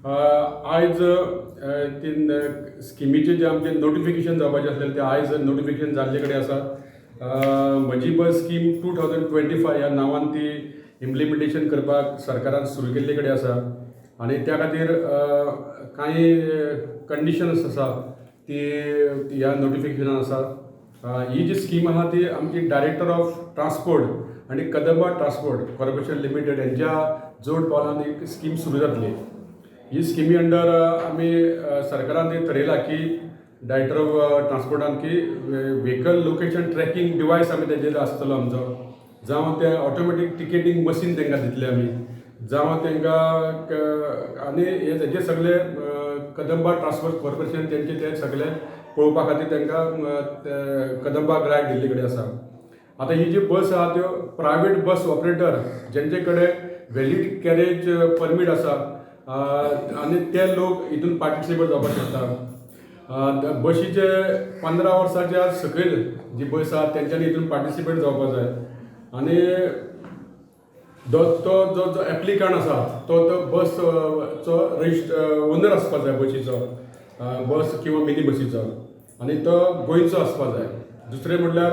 आयज तीन स्किमीचें जें आमचें नोटिफिकेशन जावपाचें आसलें तें आयज नोटिफिकेशन जाल्ले कडेन आसा. म्हजी बस स्कीम 2025 ह्या नांवान ती इम्प्लिमेंटेशन करपाक सरकारान सुरू केल्ले कडेन आसा आनी त्या खातीर कांय कंडिशन्स आसा ती ह्या नोटिफिकेशनान आसा. ही जी स्कीम आहा ती आमची डायरेक्टर ऑफ ट्रान्सपोर्ट आनी कदंबा ट्रान्सपोर्ट कॉर्पोरेशन लिमिटेड हेंच्या जोड पावलान एक स्कीम सुरू जातली. ही स्किमी अंडर आमी सरकारान ते थरयलां की डायरेक्टर ऑफ ट्रान्सपोर्टान की व्हेकल लोकेशन ट्रॅकिंग डिवायस आमी तेजेर आसतलो आमचो, जावं ते ऑटोमॅटीक टिकेटींग मशीन तांकां दितले आमी, जावं तांकां आनी हे तेजे सगळे कदंबा ट्रान्सपोर्ट कॉर्पोरेशन तेंचे ते सगळे पळोवपा खातीर तांकां कदंबाक रायट दिल्ले कडेन आसा. आतां ही जी बस आहा त्यो प्रायवेट बस ऑपरेटर जेंचे कडेन व्हॅलीड कॅरेज परमीट आसा आनी ते लोक हितून पार्टिसिपेट जावपाक शकता. बशीचे 15 वर्साच्या सकयल जी बस आहा तेंच्यांनी हितून पार्टिसिपेट जावपाक जाय आनी जो तो जो जो एप्लिकंट आसा तो तो बस चो ओनर आसपाक जाय, बशीचो, बस किंवा मिनी बसीचो, आनी तो गोंयचो आसपाक जाय. दुसरें म्हटल्यार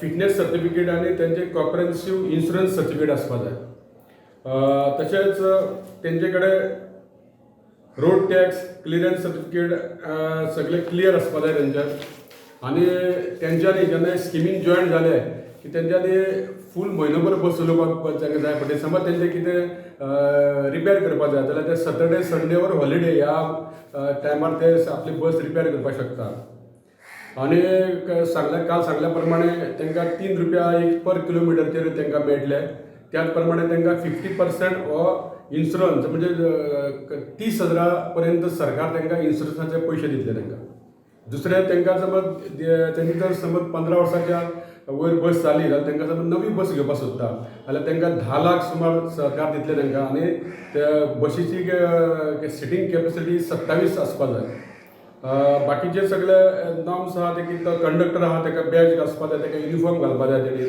फिटनेस सर्टिफिकेट आनी तेंचे कॉम्प्रेहेन्सीव इन्शुरन्स सर्टिफिकेट आसपाक जाय. तशेंच तेंचे कडेन रोड टॅक्स क्लियरन्स सर्टिफिकेट सगळें क्लियर आसपाक जाय तेंचे. आनी तेंच्यांनी जेन्ना स्किमीन जॉयन जाले की तेंच्यांनी फूल म्हयनोभर बस चलोवपाक तांकां जाय पडटा. समज तेंचें कितें रिपेर करपाक जाय जाल्यार ते सॅटर्डे, संडे ओर हॉलिडे ह्या टायमार ते आपली बस रिपेर करपाक शकता. आनी सांगल्या, काल सांगल्या प्रमाणे तांकां 3 रुपया एक पर किलोमिटरचेर तांकां मेळटले. त्याच प्रमाणे तांकां 50% हो इन्शुरन्स, म्हणजे 30 हजारा पर्यंत सरकार तांकां इन्शुरन्साचे पयशे दितले तांकां. दुसरें, तांकां समज तेंची जर समज 15 वर्साच्या वयर बस जाली जाल्यार तांकां समज नवी बस घेवपाक सोदता जाल्यार तांकां 10 लाख सुमार सरकार दितले तांकां. आनी त्या बशीची सिटींग कॅपॅसिटी 27 आसपा जाय. बाकीचे सगळे नॉर्म्स आहा ते की तो कंडक्टर आहा ताका बॅज आसपा जाय, ताका युनिफॉर्म घालपा जाय तेणी,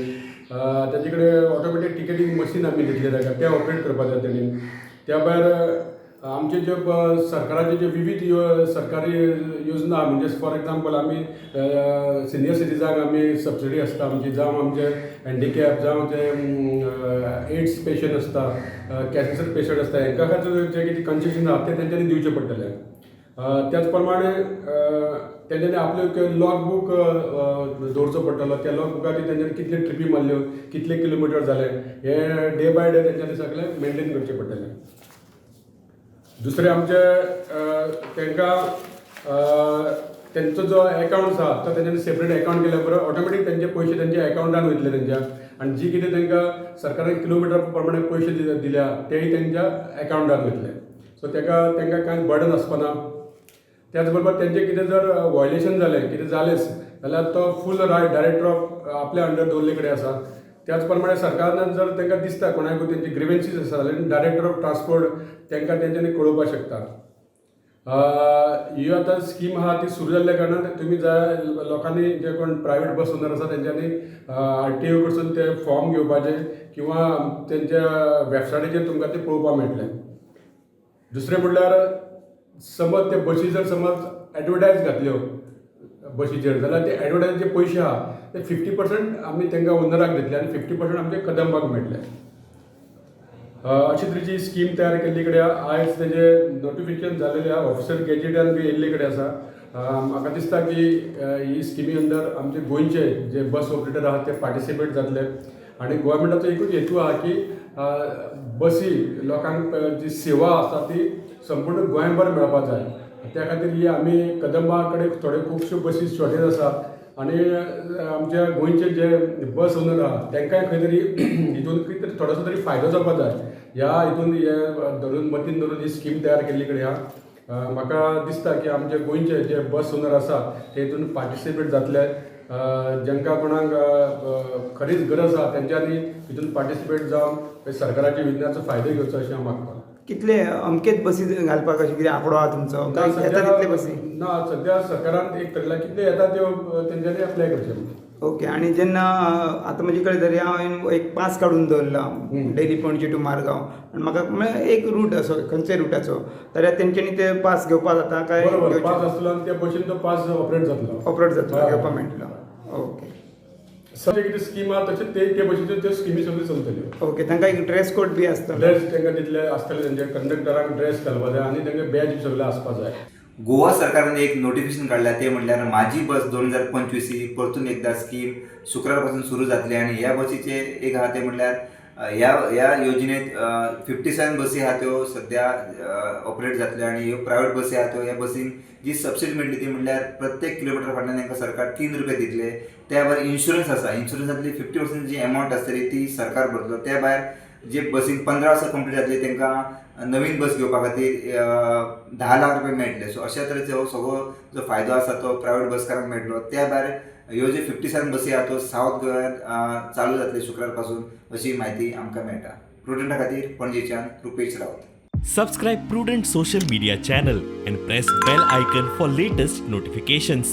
ताजे कडेन ऑटोमॅटीक टिकेटींग मशीन आमी दितले ताका, तें ऑपरेट करपा जाय तेणी. त्या भायर आमचे जे सरकाराचे जे विविध सरकारी योजना, म्हणजे फॉर एग्जाम्पल आमी सिनियर सिटीजनाक आमी सबसिडी आसता आमची, जावं आमचे हँडिकॅप, जावं ते एड्स पेशंट आसता, कॅन्सर पेशंट आसता, हांकां खातीर जे कितें कन्सेशन आहा ते तेंच्यांनी दिवचें पडटलें. त्याच प्रमाणे तेंच्यांनी आपले एक लॉग बूक दवरचो पडटलो. त्या लॉग बुकाचेर तेंच्यांनी कितले ट्रिपी मारल्यो, कितले किलोमिटर जाले, हे डे बाय डे तेंच्यांनी सगळें मेंटेन करचें पडटलें. दुसरें आमचे तांकां तेंचो जो एकावंट आसा तो तेंच्यांनी सेपरेट एकावंट केल्या बरोबर ऑटोमॅटीक तेंचे पयशे तेंच्या एकावंटान वयतले तेंच्या आनी जी कितें तांकां सरकारान किलोमिटर प्रमाणे पयशे दिल्या तेय तेंच्या एकावंटान वयतले. सो तेका तांकां कांय बर्डन आसपाना. त्याच बरोबर तेंचें कितें जर वॉयलेशन जालें, कितें जालेंच जाल्यार तो फूल रायट डायरेक्टर ऑफ आपल्या अंडर दवरले कडेन आसा. त्याच प्रमाणे सरकारान जर तांकां दिसता कोणाकूय तेंची ग्रिवेन्सीस आसा जाल्यार डायरेक्टर ऑफ ट्रान्सपोर्ट तांकां तेंच्यांनी कळोवपाक शकता. ही आतां स्कीम आहा ती सुरू जाल्ल्या कारणान तुमी जाय लोकांनी जे कोण प्रायवेट बस ओनर आसा तेंच्यांनी आरटीओ कडसून ते फॉर्म घेवपाचे किंवा तेंच्या वेबसायटीचेर तुमकां ते पळोवपाक मेळटलें. दुसरें म्हणल्यार समज ते बशी जर समज एडवर्टायज घातल्यो बशीचेर जाल्यार ते एडवर्टायजीचे पयशे आहा ते 50% आमी तांकां ओनराक दितले आनी 50% आमचे कदंबाक मेळटले. अशे तरेची स्कीम तयार केल्ली कडेन आयज तेजे नोटिफिकेशन जाल्लेलें आहा, ऑफिशियल गॅजेटान बी येयल्ले कडेन आसा. म्हाका दिसता की ही स्किमी अंडर आमचे गोंयचे जे बस ऑपरेटर आहा ते पार्टिसिपेट जातले आनी गोवोरमेंटाचो एकूच हेतू आहा की बसी लोकांक जी सेवा आसा ती संपूर्ण गोंयभर मेळपाक जाय. त्या खातीर ही आमी कदंबा कडेन थोड्यो खुबश्यो बसी शॉर्टेज आसा आनी आमच्या गोंयचे जे बस ओनर आहा तांकांय खंय तरी हितून कितें तरी थोडोसो तरी फायदो जावपाक जाय. ह्या हितून हे धरून, मतीन धरून ही स्कीम तयार केल्ली कडेन आहा. म्हाका दिसता की आमचे गोंयचे जे बस ओनर आसा ते हितून पार्टिसिपेट जातले. जांकां कोणाक खरीच गरज आहा तेंच्यांनी हितून पार्टिसिपेट जावन सरकाराच्या योजनाचो फायदो घेवचो अशें हांव मागता. कितले अमकेच बसी घालपाक अशें कितें आंकडो आहा तुमचो ना. काय येता तितले बसी? ना, सध्या सरकारान एक ठरयलां, कितले येता त्यो तेंच्यांनी अप्लाय करचें. ओके, आनी जेन्ना आतां म्हजे कडेन धरया हांवें एक पास काडून दवरला डेली पणजी टू मारगांव आनी म्हाका म्हळ्यार एक रूट असो खंयच्याय रुटाचो, जाल्यार तेंच्यांनी ते पास घेवपा जाता काय? बरोबर, पास आसतलो आनी त्या भशेन तो पास ऑपरेट जातलो. ऑपरेट जातलो. हय. घेवपा मेळटलो, ओके. सगळे कितें स्कीम आहा तशें ते ते भशेन त्यो स्किमी सगळ्यो चलतल्यो. ओके, तांकां एक ड्रेस कोड बी आसतलो? ड्रेस तांकां तितले आसतले, तेंचे कंडक्टरांक ड्रेस घालपा जाय आनी तांकां बॅज सगळे आसपा जाय. गोवा सरकारान एक नोटिफिकेशन काडल्या, ते म्हणल्यार माझी बस 2025 ही परतून एकदा स्कीम शुक्रार पासून सुरू जातली. आनी ह्या बसीचे एक आहा ते म्हणल्यार ह्या योजनेत 57 बसी आहा त्यो सद्या ऑपरेट जातल्यो आनी ह्यो प्रायवेट बसी आहा त्यो. ह्या बसींक जी सबसिडी मेळटली ती म्हणल्यार प्रत्येक किलोमिटर फाटल्यान तांकां सरकार 3 रुपया दितले. त्या भायर इन्शुरन्स आसा, इन्शुरन्सांतली 50% जी एमावंट आसतली ती सरकार भरतलो. त्या भायर जे बसीक 15 वर्सां कंप्लीट जातली तांकां नवीन बस घेवपा खातीर 10 लाख रुपया मेळटले. सो अशा तरेचो हो सगळो जो फायदो आसा तो प्रायवेट बसकारांक मेळटलो. त्या भायर ह्यो ज्यो 57 बसी आहा त्यो सावथ गोव्यांत चालू जातले शुक्रार पासून, अशी म्हायती आमकां मेळटा. प्रुडंटा खातीर पणजेच्यान रुपेश रावत. Subscribe Prudent Social Media channel and press bell icon for latest notifications.